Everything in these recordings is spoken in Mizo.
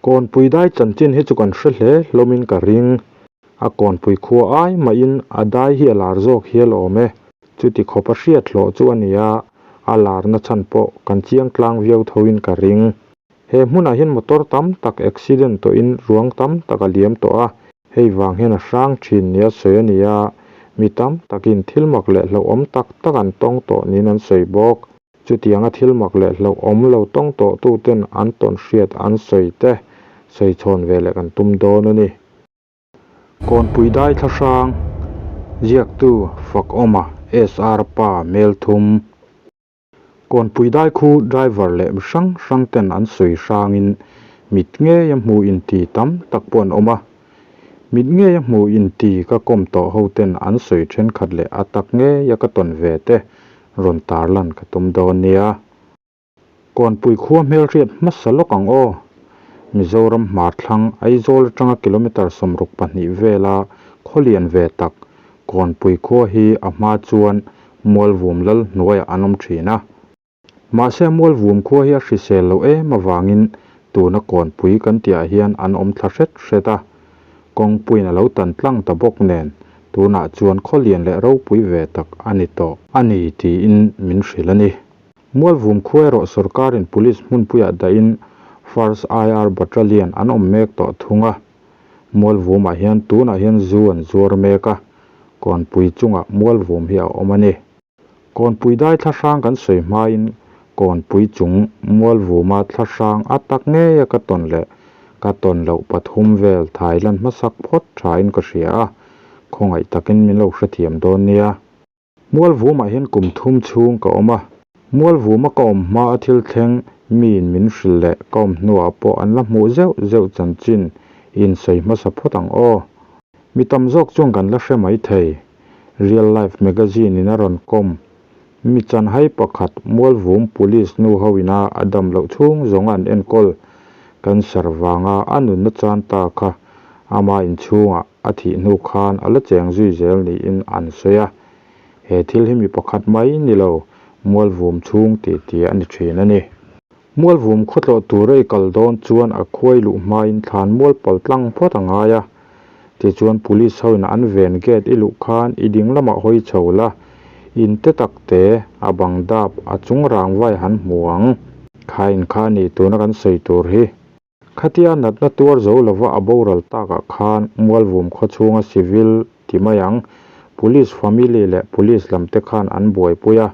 Kawnpui dai chanchin hi chu kan hre hle hlawmin ka ring. A kawnpui khua ai mahin a dai hi a lar zawk hial awm e. Chuti khawp a hriat hlawh chu a ni a, a larna chhan pawh kan chiang tlang viau thoin ka ring. He hmunah hian motor tam tak accident tawhin ruang tam tak a liam tawh a, hei vang hian a hrang thin nia sawi a ni a, mi tam takin thil mak leh hlauhawm tak tak an tawng tawh niin an sawi bawk. Chutianga thil mak leh hlauhawm lo tawng tawh tuten an tawn hriat an sawi te sawi chhawn ve leh kan tum dawn a ni. Kawnpui dai thlahrang, ziaktu Fakawma SR Pa Melthum. Kawnpui dai khu driver leh mi hrang hrang ten an sawi hrangin mit ngeia hmu inti tam tak pawh an awm a. Mit ngeia hmu inti ka kawm tawh ho ten an sawi thenkhat leh a tak ngeia ka tawn ve te rawn tarlan ka tum dawn nia. Kawnpui khua hmelhriat hmasa lawk ang aw. Mizoram hmarthlang Aizawl atanga kilometre 62 vela khawlian ve tak Kawnpui khua hi a hma chuan Mualvum lal hnuaiah an awm thin a. Mahse Mualvum khua hi a hrisel loh em avangin tuna Kawnpui kan tihah hian an awm thla hret hret a. Kawngpuiin a lo tan tlang ta bawk nen tunah chuan khawlian leh ropui ve tak a ni tawh a ni tiin min hrilh a ni. Mualvum khua erawh sorkarin Police hmunpuiah dahin First IR Battalion an awm mek tawh thung a. Mualvumah hian tunah hian zu an zuar mek a, Kawnpui chungah Mualvum hi a awm a ni. Kawnpui dai thlahrang kan sawi hmain Kawnpui chung Mualvuma thlahrang a tak ngeia ka tawn leh ka tawn loh pathum vel Thailand hmasak phawt thain ka hria a, khawngaih takin min lo hrethiam dawn nia. Mualvumah hian kum thum chhung ka awm a, Mualvuma ka awm hma a thil thleng miin min hrilh leh ka awm hnuah pawh an la hmuh zeuh zeuh chanchin in sawi hmasa phawt ang aw. Mi tam zawk chuan kan la hre mai thei. Real Life Magazine in a rawn kawm. Mi chanhai pakhat Mualvum Police nu ho ina a dam loh chhung zawnga an enkawl cancer vanga a nunna chan ta kha ama inchhungah A thih hnu khan a la cheng zui zel niin an sawi a, he thil hi mi pakhat mai ni lo, Mualvum chhung tih tih a ni thin a ni. Mualvum khawtlawh tura i kal dawn chuan a khuai luh hmain thlan mual pal tlang phawt a ngai a, tichuan Police hoin an ven gate i luh khan i ding lamah hawi chho la, in te tak te a bang dap a chung rangvai han hmu ang. Kha in kha a ni tuna kan sawi tur hi. Khatia natna tuar zo lova a boral takah khan Mualvum khawchhunga civil ti mai ang, Police family leh Police lam te khan an buaipui a.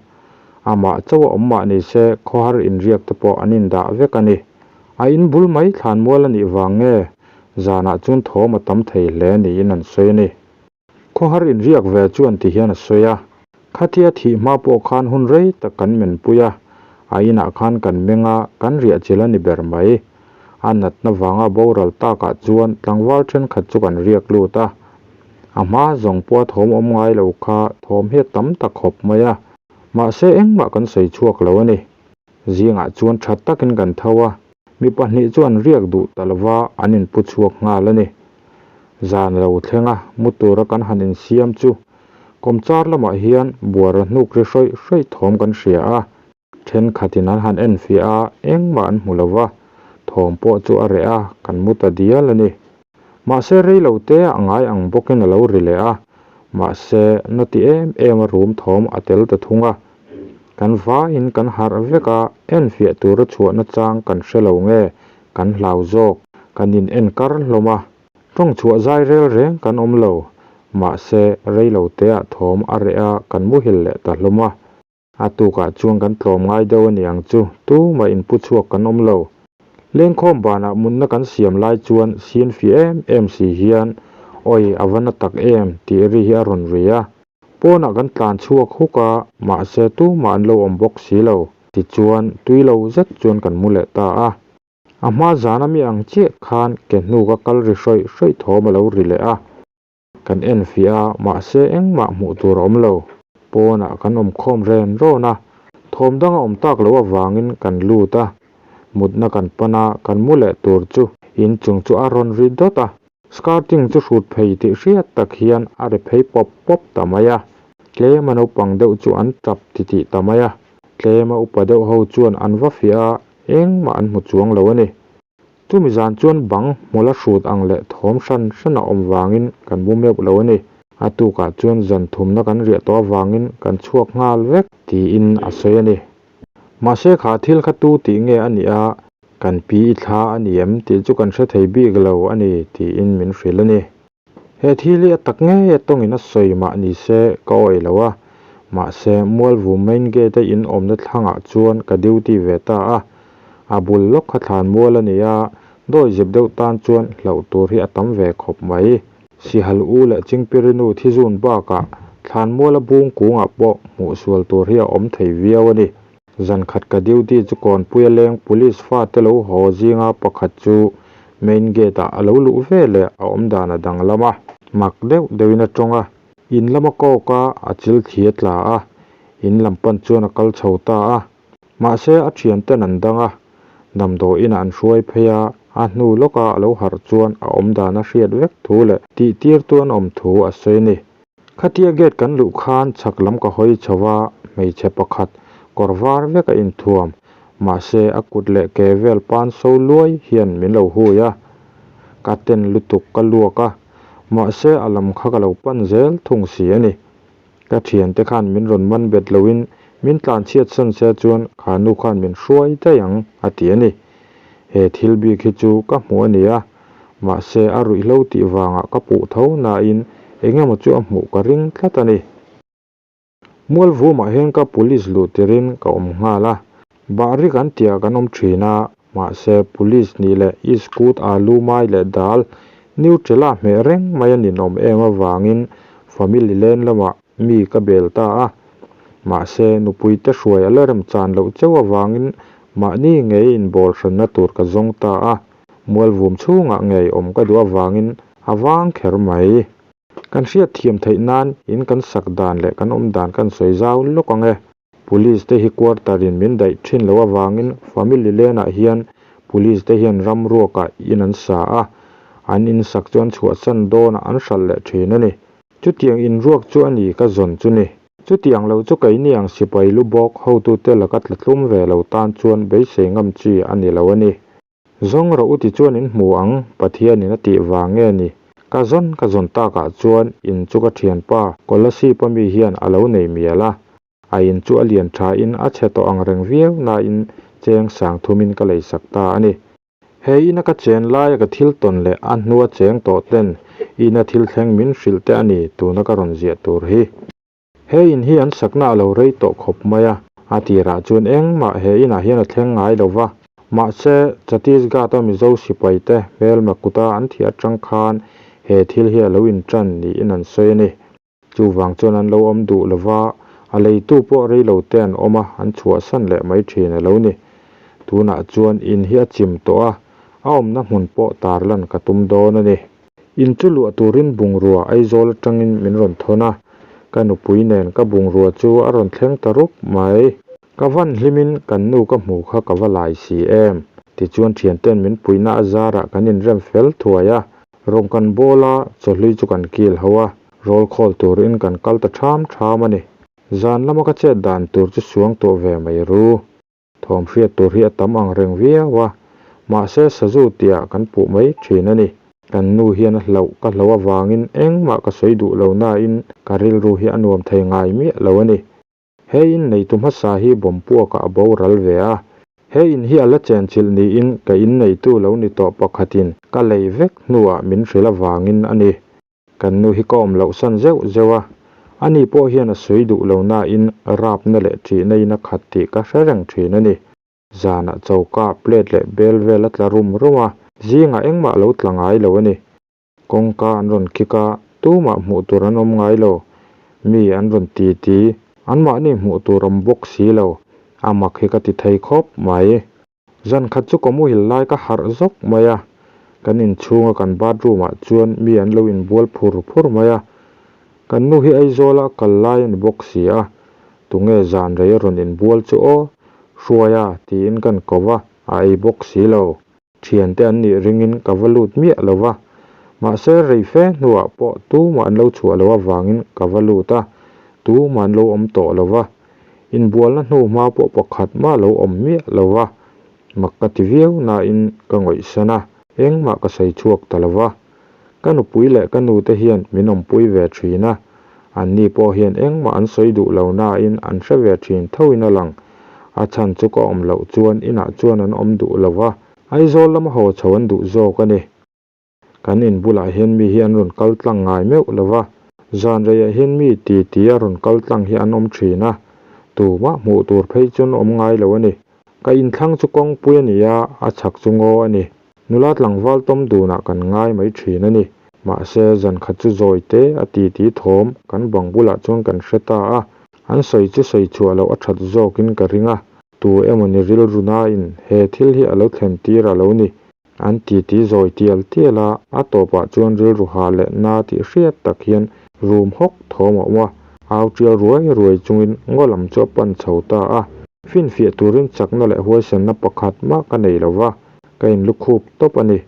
Amah chauh a awm mah ni se khawhar inriak te pawh an indah vek a ni. A in bul mai thlanmual a nih vang nge zanah chuan thawm a tam thei hle niin an sawi a ni. Khawhar inriak ve chuan ti hian a sawi a, Khatia thih hma pawh khan hun rei tak kan menpui a, a inah khan kan meng a, kan riah chilh a ni ber mai. A natna vanga boral takah chuan tlangval thenkhat chu kan riak lut a, a hma zawng pawha thawm awm ngai lo kha thawm hi a tam ta khawp mai a, mahse engmah kan sawi chhuak lo a ni. Zingah chuan tha takin kan tho a, mi pahnih chu an riak duh ta lova an inpu chhuak nghal a ni. Zan lo thleng a, mu tura kan han insiam chu kawmchar lamah hian buara hnuk ri hrawih hrawih thawm kan hria a, thenkhatin an han enfiah a, engmah an hmu lova, thawm pawh chu a reh a, kan mu ta dial a ni. Mahse rei lo te a ngai ang bawkin a lo ri leh a, mahse na ti em em a rum thawm a tel ta thung a. Kan vaiin kan harh vek a, enfiah tura chhuahna chang kan hre lo nge kan hlau zawk, kan in en kar hlawm a. Tawng chhuah zai rel reng kan awm lo, mahse rei lo te ah thawm a reh a kan muhil leh ta hlawm a. A tukah chuan kan tlawm ngai deuh a ni ang chu, tumah inpu chhuak kan awm lo. Lengkhawm banah mutna kan siam lai chuan sin fi em em si hian, Awi, a va na tak em, tih ri hi a rawn ri a. Pawnah kan tlan chhuak huk a, mahse tumah an lo awm bawk si lo. Tichuan, tui lo zet chuan kan mu leh ta a. A hma zana mi ang chiah khan ke hnu ka kal ri hrawih hrawih thawm a lo ri leh a. Kan en fiah a, mahse engmah hmuh tur a awm lo. Pawnah kan awm khawm ren rawn a, thawm dang a awm tak loh avangin kan lut a. Mutna kan pan a, kan mu leh tur chu inchung chu a rawn ri dawt a. Skirting chu hrut phei tih hriat tak hian a ri phei pawp pawp ta mai a. Tlema naupang deuh chu an tap titih ta mai a. Tlema upa deuh ho chuan an va fiah a, engmah an hmu chuang lo a ni. Chumi zan chuan bang hmawlh a hrut ang leh thawm hran hran a awm vangin kan mu meuh lo a ni. A tukah chuan zan thumna kan riah tawh avangin kan chhuak nghal vek tiin a sawi a ni. Mahse kha thil kha tu tih nge a nih a, kan pi i thla a ni em tih chu kan hre thei bik lo a ni tiin min hrilh a ni. He thil hi a tak ngei a tawngin a sawi mah ni se ka awih lo a, mahse Mualvu main gate a in awmna thlangah chuan ka duty ve ta a, a bul lawk kha thlan mual a ni a, dawi zep deuh tan chuan hlauh tur hi a tam ve khawp mai. Sihal u leh Chingpirinu thizun bakah thlan muala bung kungah pawh hmuh sual tur hi a awm thei viau a ni. Zan khat ka duty chu Kawnpuia leng police fate lo haw zinga pakhat chu main gate ah a lo luh ve leh a awm dan a danglam a, mak deuh deuhin a tawng a, in lama kawk a, a chil thli a tla a, in lam pan chuan a kal chho ta a, mahse a thian ten an dang a, damdawi inah an hruai phei a, a hnu lawka a lo harh chuan a awm dan a hriat vek thu leh tih tirtu an awm thu a sawi a ni. Khatia gate kan luh khan chhak lam ka hawi chho a, hmeichhe pakhat kawr var vek a inthuam, mahse a kut leh ke vel pan so luai hian min lo hui a, ka ten lutuk ka luak a, mahse a lam kha ka lo pan zel thung si a ni. Ka thiante khan min rawn man bet loin min tlanchhiat san se chuan kha nu khan min hruai daih ang a ti a ni. He thil bik hi chu ka hmuh a ni a, mahse a ruihhlo tih vangah ka puh tho nain eng emaw chu a hmuh ka ring tlat a ni. Mualvumah hian ka police luh tirin ka awm nghal a, bahri kan tihah kan awm thin a, mahse police nih leh iskut alu mai leh dal Nutella hmeh reng mai a ninawm em avangin family len lamah mi ka bel ta a, mahse nupui te hruai a la rem chan loh cheu avangin mahni ngei inbawl hranna tur ka zawng ta a, mualvum chhungah ngei awm ka duh avangin a vang kher mai. Kan hriat thiam theih nan in kan sak dan leh kan awm dan kan sawi zau lawk ang e. Police te hi quarter in min daih thin loh avangin family lane ah hian police te hian ram ruakah in an sa a, an in sak chu an chhuahsan dawnah an hralh leh thin a ni. Chutiang inruak chu a ni ka zawn chu ni. Chutiang lo chu keini ang sipai lu bawk hotute laka tla tlum ve lo tan chuan beisei ngam chi a ni lo a ni. Zawng rawh u ti chuan in hmu ang, Pathianin a tih vang nge ni? Ka zawn ka zawn takah chuan in chu ka thianpa Kolasib a mi hian a lo nei mial a. A in chu a lian thain a chhe tawh ang reng viau nain cheng sang thumin ka leisak ta a ni. He ina ka chen laia ka thil tawn leh a hnua cheng tawh ten ina thil thleng min hrilh te a ni tuna ka rawn ziah tur hi. He in hi an sakna a lo rei tawh khawp mai a, a tirah chuan engmah he inah hian a thleng ngai lo va. Mahse, Chhattisgarh-a Mizo sipai te hmelma kuta an thiah atang khan he thil hi a lo intan niin an sawi a ni. Chuvang chuan an lo awm duh lo va, a leitu pawh rei lo te an awm a, an chhuahsan leh mai thin a lo ni. Tunah chuan in hi a chim tawh a, a awmna hmun pawh tarlan ka tum dawn a ni. In chu luah turin bungrua Aizawl atangin min rawn thawn a, ka nupui nen ka bungrua chu a rawn thleng ta rup mai. Ka van hlimin kan nu ka hmuh kha ka va lai si em? Tichuan thianten min puihna a zarah kan inrem fel thuai a, Rawng kan bawl a, chawhlui chu kan kil ho a, roll khawl turin kan kal ta ṭham ṭham a ni. Zan lama ka chet dan tur chu suang tawh ve mai ru. Thawm hriat tur hi a tam ang reng viau a, mahse sazu tihah kan puh mai ṭhin a ni. Kan nu hian a hlauh ka hlauh avangin engmah ka sawi duh lo nain ka rilru hi a nuam thei ngai miah lo a ni. He in neitu hmasa hi Bawmpuakah a boral ve a. He in hi a la chenchilh niin ka in neitu lo ni tawh pakhatin ka lei vek hnuah min hrilh avangin a ni. Kan nu hi ka awm loh san zeuh zeuh a, ani pawh hian a sawi duh lo nain rapna leh ṭihna in a khat tih ka hre reng ṭhin a ni. Zanah choka, plate leh bel vel a tla rum rum a, zingah engmah lo tla ngai lo a ni. Kawngka an rawn kik a, tumah hmuh tur an awm ngai lo. Mi an rawn ti ti, anmahni hmuh tur awm bawk si lo. A mak hi ka ti thei khawp mai. Zan khat chu ka muhil lai ka harh zawk mai a, kan inchhunga kan bathroom ah chuan mi an lo inbual phur phur mai a. Kan nu hi Aizawla a kal lai a ni bawk si a, tunge zan rei a rawn inbual chu aw, Hruaia tiin kan ko va, a ei bawk si lo. Thiante an nih ringin ka va lut miah lo va, mahse rei fe hnuah pawh tumah an lo chhuah loh avangin ka va lut a, tumah an lo awm tawh lo va, inbualna hnu hma pawh pakhat mah lo awm miah lo va. Mak ka ti viau nain ka ngawihsan a, engmah ka sawi chhuak ta lo va. Ka nupui leh ka nute hian min awmpui ve thin a, anni pawh hian engmah an sawi duh lo nain an hre ve thin thoin a lang. A chhan chu ka awm loh chuan inah chuan an awm duh lo va, Aizawl lama haw chho an duh zawk a ni. Kan in bulah hian mi hi an rawn kal tlang ngai meuh lo va, zan reiah hian mi ti ti a rawn kal tlang hi an awm thin a, tumah hmuh tur phei chuan awm ngai lo a ni. Ka inthlang chu kawngpui a ni a, a chhak chu ngaw a ni. Nula tlangval tawm dunah kan ngai mai thin a ni. Mahse, zan khat chu zawi te a ti ti thawm kan bang bulah chuan kan hre ta a, an sawi chu sawi chhuah loh a that zawkin ka ring a, tu emaw ni rilru nain he thil hi a lo thlen tir a lo ni. An titi zawi tial tial a, a tawpah chuan rilru hah leh na tih hriat tak hian rum hawk thawm a awm a, au tial ruai ruai chungin ngaw lam chu a pan chho ta a. Finfiah turin chakna leh huaisenna pakhat mah ka nei lo va, ka inlukhup tawp a ni.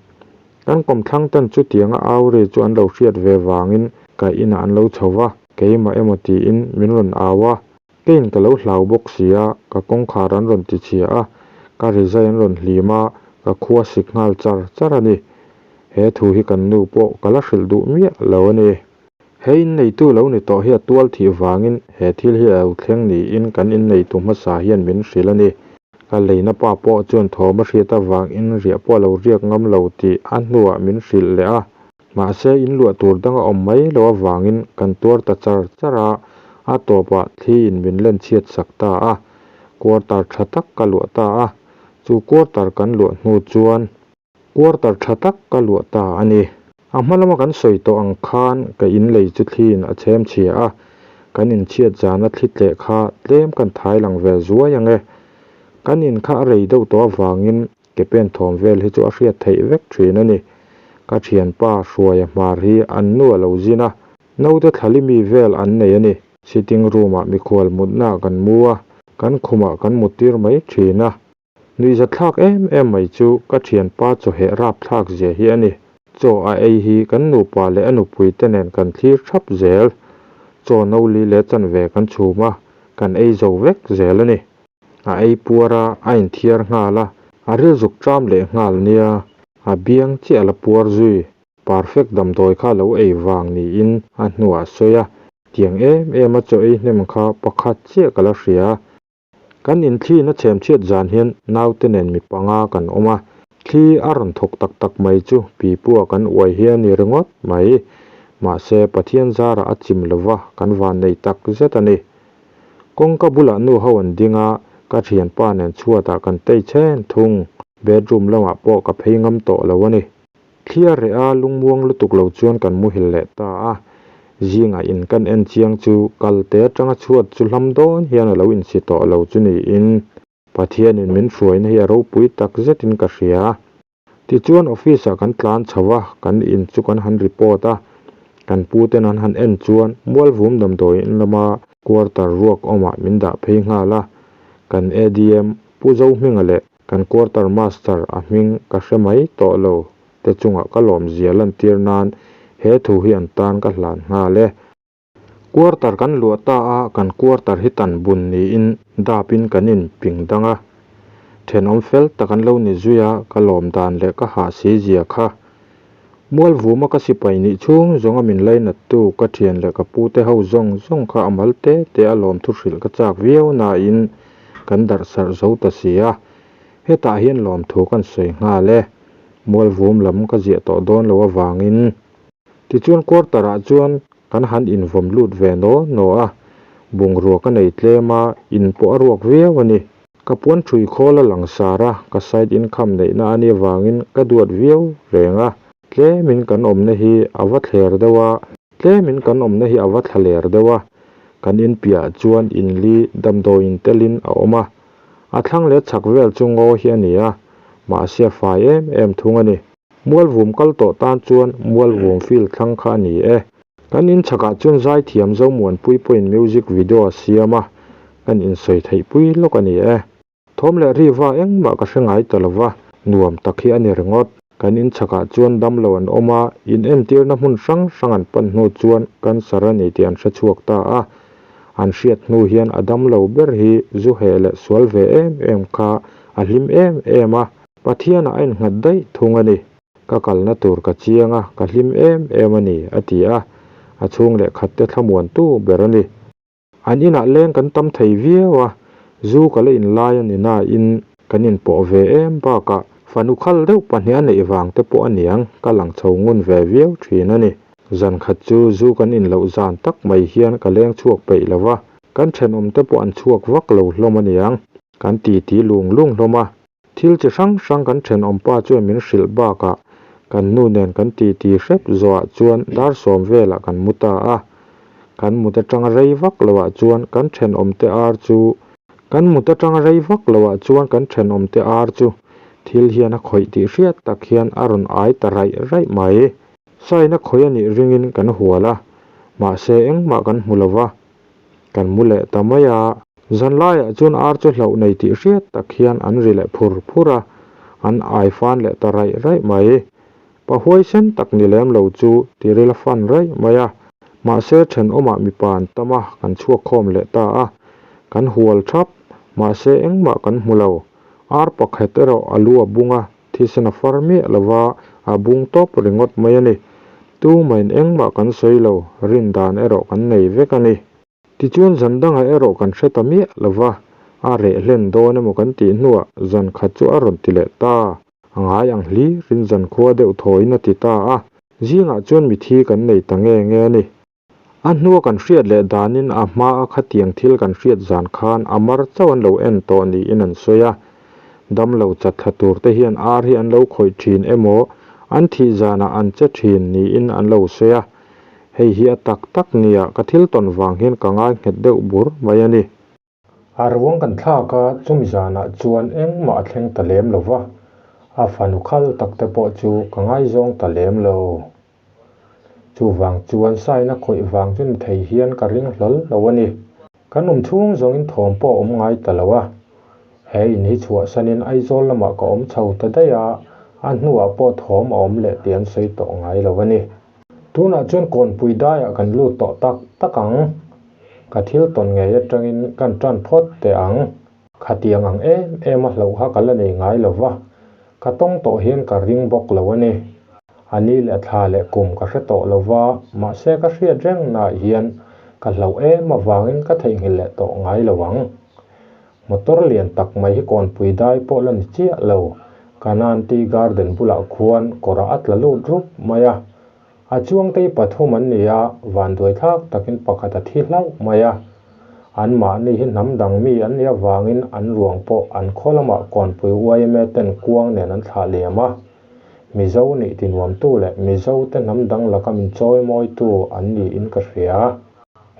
Kan kawmthlang ten chutianga au ri chu an lo hriat ve vangin ka inah an lo chho va, keimah emaw tiin min rawn au a, Pain ka lo hlau bawk si a, ka kawngkhar an rawn ti chhia a, ka rizai an rawn hlim a, ka khua sik nghal char char a ni. He thu hi kan nu pawh ka la hrilh duh miah lo a ni. He inneitu lo ni tawh hi a tual thih vangin he thil hi a lo thleng niin kan inneitu hmasa hian min hrilh a ni. Ka leina pa pawh chuan thawm a hriat avangin riah pawh a lo riak ngam lo tih a hnuah min hrilh leh a. Mahse, in luah tur dang a awm mai lo avangin kan tuar ta char char a, a tawpah thli in min len chhiat sak ta a. Quarter tha tak ka luah ta a, chu quarter kan luah hnu chuan quarter tha tak ka luah ta a ni. A hma lama kan sawi tawh ang khan ka in lei chu thli in a chhem chhia a, kan inchhiat zana thli tleh kha tlem kan thai lang ve zuai ang e. Kan in kha a rei deuh tawh avangin Ke pen thawm vel hi chu a hriat theih vek thin a ni. Ka thianpa Hruaia hmar hi an nu a lo zin a, naute thlali mi vel an nei a ni. Sitting room ah mikhual mutna ah kan mu a, kan khumah kan muttir mai thin a. Nuihzatthlak em em mai chu ka thianpa chawheh rapthlak zia hi a ni. Chaw a ei hi kan nupa leh a nupui te nen kan thlir thap zel. Chaw no li leh chanve kan chhum a, kan ei zo vek zel a ni. A ei puar a, a inthiar nghal a, a ril zuk ṭam leh nghal nia, a biang chiah a la puar zui. Perfect damdawi kha lo ei vang niin a hnuah a sawi a, tiang em em a chaw ei hnem kha pakhat chiah ka la hria. Kan inthliin a chhemchhiat zan hian naute nen mi panga kan awm a, thli a rawn thawk tak tak mai chu pipua kan uai hi a ni ringawt mai. Mahse, Pathian zarah a chim lova kan vannei tak zet a ni. Kawngka bulah nu ho an ding a, ka thianpa nen chhuatah kan tei chhen thung. Bedroom lamah pawh ka phei ngam tawh lo a ni. Thliar reh a lungmuang lutuk lo chuan kan muhil leh ta a. Zingah in kan en chiang chu kalte atanga chhuat chu hlam dawn hian a lo insi tawh lo chu niin Pathianin min hruaina hi a ropui tak zetin ka hria. Tichuan office ah kan tlan chho a, kan in chu kan han report a, kan pu ten an han en chuan Mualvum damdawi in lama quarter ruak awmah min dah phei nghal a, kan ADM Pu Zohminga leh kan quarter master a hming ka hre mai tawh lo te chungah ka lawmzia lantir nan he thu hi an tan ka hlan nghal e. Quarter kan luah ta a, kan quarter hi tan bun niin dapin kan in ping dang a. Thenawm fel tak an lo ni zui a, ka lawm dan leh ka hah si zia kha. Mualvuma ka sipai nih chhung zawnga min lainattu ka thian leh ka pute ho zawng zawng kha a mal te te a lawm thu hrilh ka chak viau nain kan darh sarh zo ta si a. Hetah hian lawmthu kan sawi nghal e. Mualvum lam ka ziah tawh dawn lo avangin. Tichuan quarter ah chuan kan han invawm lut ve naw naw a, bungrua ka nei tlem a, in pawh a ruak viau a ni. Ka puan ṭhui khawl a langsar a, ka side income neihna a nih avangin ka duat viau reng a, tlemin kan awmna hi a va thler deuh a, tlemin kan awmna hi a va thla ler deuh a, kan in piahah chuan in li damdawiin telin a awm a, a thlang leh chhak vel chu ngaw hi a ni a, mahse a fai em em thung a ni. Mualvum kal tawh tan chuan Mualvum field thlang kha a ni e. Kan in chhakah chuan zaithiam Zomuanpui pawhin music video a siam a, kan insawi theihpui lawk a ni e. Thawm leh riva engmah ka hre ngai ta lova, nuam tak hi a ni ringawt. Kan in chhakah chuan damlo an awm a, in entirna hmun hrang hrang an pan hnu chuan cancer a ni tih an hre chhuak ta a. An hriat hnu hian a damlo ber hi zu heh leh sual ve em em kha a hlim em em a, Pathianah a innghat daih thung a ni. Ka kalna tur ka chiang a, ka hlim em em a ni, a ti a. A chhung leh khatte thlamuantu ber a ni. An inah leng kan tam thei viau a, zu ka la inlai a ni nain kan inpawh ve em bakah fanu khal deuh pahnih a neih vang te pawh a niang ka lang chho ngun ve viau thin a ni. Zan khat chu zu kan inloh zan tak mai hian ka leng chhuak peih lo va, kan thenawm te pawh an chhuak vak lo hlawm a niang, kan titi lung lung hlawm a. Thil chi hrang hrang kan thenawm pa chuan min hrilh bakah kan nu nen kan titi hrep zawhah chuan dar sawm velah kan mu ta a. Kan mut atanga rei vak loah chuan kan thenawm te ar chu Kan mut atanga rei vak loah chuan kan thenawm te ar chu thil hian a khawih tih hriat tak hian a rawn ai ta raih raih mai. Sain a khawih a nih ringin kan hual a, mahse engmah kan hmu lo va. Kan mu leh ta mai a. Zanlaiah chuan ar chu hlauh nei tih hriat tak hian an ri leh phur phur a, an ai fan leh ta raih raih mai. Pa huaisen tak ni lem lo chu tiril a fan raih mai a. Mahse thenawmah mipa an tam a, kan chhuak khawm leh ta a. Kan hual thap, mahse engmah kan hmu lo. Ar pakhat erawh a lu a bung a, thisen a far miah lo va, a bung tawp ringawt mai a ni. Tumahin engmah kan sawi lo, rin dan erawh kan nei vek a ni. Tichuan zan dangah erawh kan hre ta miah lo va, a reh hlen dawn emaw kan tih hnuah zan khat chu a rawn ti leh ta. A ngai ang hlirin zan khua deuh thawiin a ti ta a, zingah chuan mithi kan nei ta nge nge a ni. A hnua kan hriat leh danin a hmaa khatiang thil kan hriat zan khan a mar chauh an lo en tawh niin an sawi a. Damlo chat thla tur te hian ar hi an lo khawih thin emaw an thih zanah an che thin niin an lo sawi a. Hei hi a tak tak nia ka thil tawn vang hian ka ngai nghet deuh bur mai a ni. A ruang kan thlak a, chumi zanah chuan engmah a thleng ta lem lo va, a fanu khal tak te pawh chu ka ngaizawng ta lem lo. Chuvang chuan saina khawih vang chu ni thei hian ka ring hlawl lo a ni. Kan awm chhung zawngin thawm pawh a awm ngai ta lo a. He in hi chhuahsanin Aizawl lamah ka awm chho ta daih a, a hnuah pawh thawm a awm leh tih an sawi tawh ngai lo a ni. Tunah chuan kawnpui daiah kan lut tawh tak tak ang. Ka thil tawn ngei atangin kan tan phawt teh ang. Khatiang ang em em a hlauh kha ka la nei ngai lo va, ka tawng tawh hian ka ring bawk lo a ni. A ni leh thla leh kum ka hre tawh lo va, mahse ka hriat reng naah hian ka hlauh em avangin ka theihnghilh leh tawh ngai lo ang. Motor lian tak mai hi kawnpui dai pawh la ni chiah lo, Kanan Tea Garden bulah khuan kawrah a tla lut rup mai a. A chuangtei pathum an ni a, vanduai thlak takin pakhat a thi hlauh mai a. Anmahni hi hnam dang mi an nih avangin an ruang pawh an khaw lamah Kawnpui yma ten kuang nen an thlah liam a. Mizo nih tinuamtu leh Mizo te hnam dang laka min chawimawitu an niin ka hria.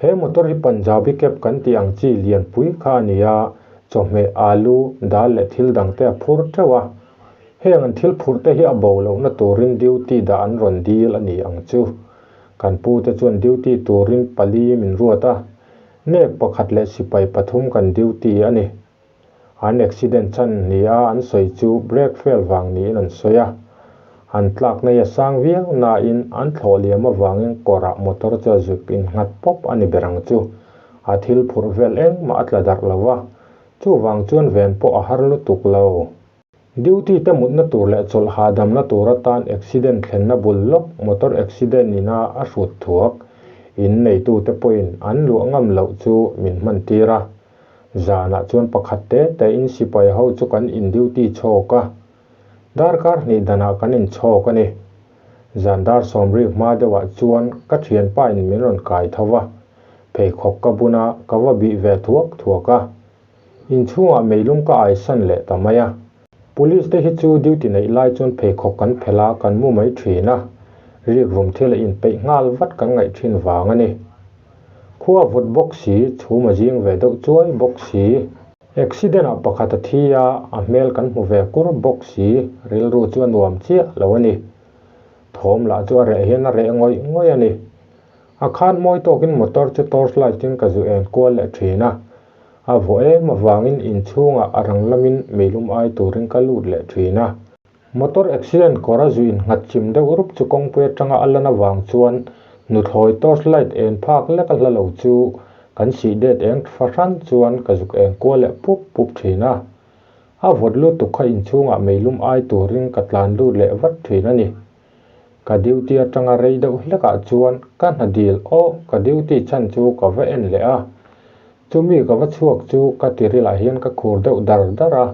He motor hi Punjabi cab kan tih ang chi lianpui kha a ni a, chawhmeh, alu, dal leh thil dangte a phur teuh a. Heng an thil phurh te hi a bo lohna turin duty dah an rawn dil a ni ang chu. Kan pu te chuan duty turin pali min ruat a, nek pakhat leh sipai pathum kan duty a ni. An accident chhan nia an sawi chu brake fail vang niin an sawi a. An tlakna hi a sang viau nain an thlawh liam avangin kawrah motor chu a zuk innghat pawp a ni ber ang chu. A thil phurh vel engmah a tla darh lo va, chuvang chuan ven pawh a har lutuk lo. Duty te mutna tur leh chawlh hahdamna tur atan accident thlenna bul lawk motor accident ina a hrut thuak. In neitute pawhin an luah ngam loh chu min hman tir a. Zanah chuan pakhat te tein sipai ho chu kan in duty chhawk a. Darkar hnih danah kan in chhawk a ni. Zan dar sawmrik hma deuhah chuan ka thianpa in min rawn kai tho va. Pheikhawk ka bun a, ka va bih ve thuak thuak a. Inchhungah meilum ka aisan leh ta mai a. Police te hi chu duty neih lai chuan pheikhawk kan phelh a, kan mu mai thin a. Rikrum thil a inpeih nghal vat kan ngaih thin vang a ni. Khua vawt bawk si, chhum a zing ve deuh chuai bawk si. Accident ah pakhat a thi a, a hmel kan hmu ve kur bawk si, rilru chu a nuam chiah lo a ni. Thawm lah chu a reh hian a reh ngawih ngawih a ni. A khan mawi tawkin motor chu torch light in ka zu en kual leh thin a. A vawh em avangin inchhungah a rang lamin meilum ai turin ka lut leh thin a. Motor accident kawr a zu innghat chim deuh rup chu kawngpui atanga a lan avang chuan nuthlawi torch light en phak lek a hla lo chu Kan sih det eng fahran chuan ka zuk eng kual leh pup pup thin a. A vawt lutuk kha inchhungah meilum ai turin ka tlan lut leh vat thin a ni. Ka duty atanga rei deuh hlekah chuan ka hna dil aw ka duty chhan chu ka va en leh a. Chumi ka va chhuak chu ka tirilah hian ka khur deuh dar dar a,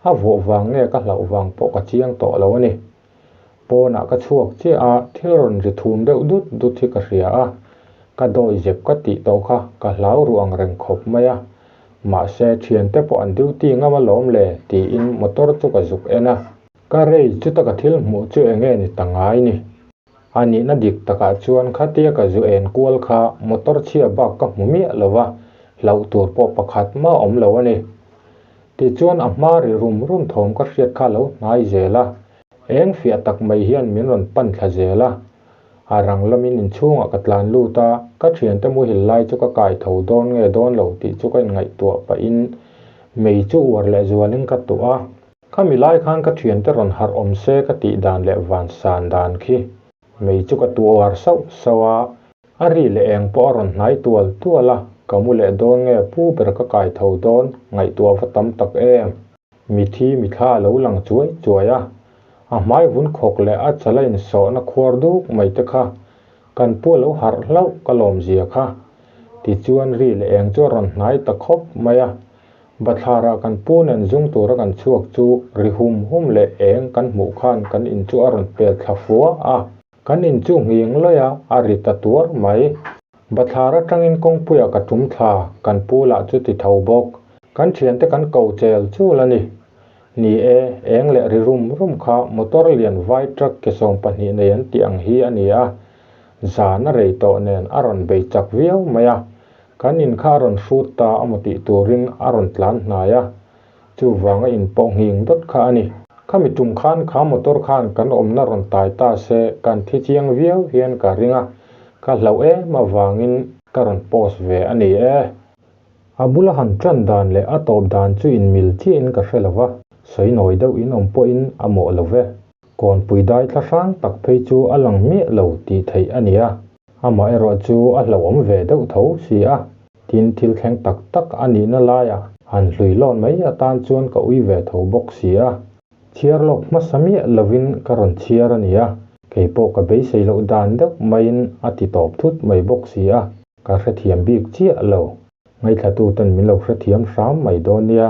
a vawh vang nge ka hlauh vang pawh ka chiang tawh lo a ni. Pawnah ka chhuak chiah a, thil rawn ri thum deuh dut dut hi ka hria a, ka dawi zep ka tih tawh kha ka hlau ruh ang reng khawp mai a. Mahse, thiante pawh an duty ngam alawm le tiin motor chu ka zuk en a. Ka rei chuta ka thil hmuh chu eng nge ni ta ngai ni? A nihna dik takah chuan khatia ka zu en kual kha motor chhia bak ka hmu miah lo va, hlauh tur pawh pakhat mah awm lo a ni. Tichuan a hma ri rum rum thawm ka hriat kha lo hnai zel a, eng fiah tak mai hian min rawn pan thla zel a. A rang lamin inchhungah ka tlan lut a, ka thiante muhil lai chu ka kai tho dawn nge dawn lo tih chu ka inngaihtuah pahin mei chu uar leh zualin ka tuah a. Khami lai khan ka thiante rawn harh awm se ka tih dan leh van san dan khi mei chu ka tuar sauh sauh a, a ri leh eng pawh a rawn hnai tual tual a, ka mu leh dawn nge pu ber ka kai tho dawn ngaihtuah va tam tak em. Mithi mithla a lo lang chuai chuai a, a hmai vun khawk leh a chala insawhna khuar duk mai te kha kan pu a lo harh hlauh ka lawm zia kha. Tichuan ri leh eng chu a rawn hnai ta khawp mai a, Bathlarah kan pu nen zung tura kan chhuak chu ri hum hum leh eng kan hmuh khan kan in chu a rawn pel thla fua a. Kan in chu nghing lawih a, a ri ta tuar mai. Bathlar atangin kawngpuiah ka tum thla, kan pu lah chu ti tho bawk. Kan thiante kan ko chel chul a ni. Ni e, eng leh ri rum rum kha motor lian vai truck ke 12 nei an tih ang hi a ni a. Zan a rei tawh nen a rawn bei chak viau mai a. Kan in kha a rawn hrut ta a maw tih turin a rawn tlan hnai a, chuvanga in pawh nghing dawt kha a ni. Khami tum khan kha motor khan kan awmna rawn tai ta se kan thi chiang viau hian ka ring a, ka hlauh em avangin ka rawn post ve a ni e. A bula han tan dan leh a tawp dan chu inmil chiahin ka hre lo va, sawi nawi deuh in awm pawhin a mawh lo ve. Kawnpui dai thla hrang tak phei chu a lang miah lo tih theih a ni a. Amaherawh chu a hlauhawm ve deuh tho si a, tin thil thleng tak tak a nihna laiah han hlui lawn mai atan chuan ka ui ve tho bawk si a. Chhiar lawk hmasa miah lovin ka rawn chhiar a ni a, kei pawh ka beisei loh dan deuh maiin a ti tawp thut mai bawk si a, ka hrethiam bik chiah lo. Ngaithlatuten min lo hrethiam hram mai dawn nia.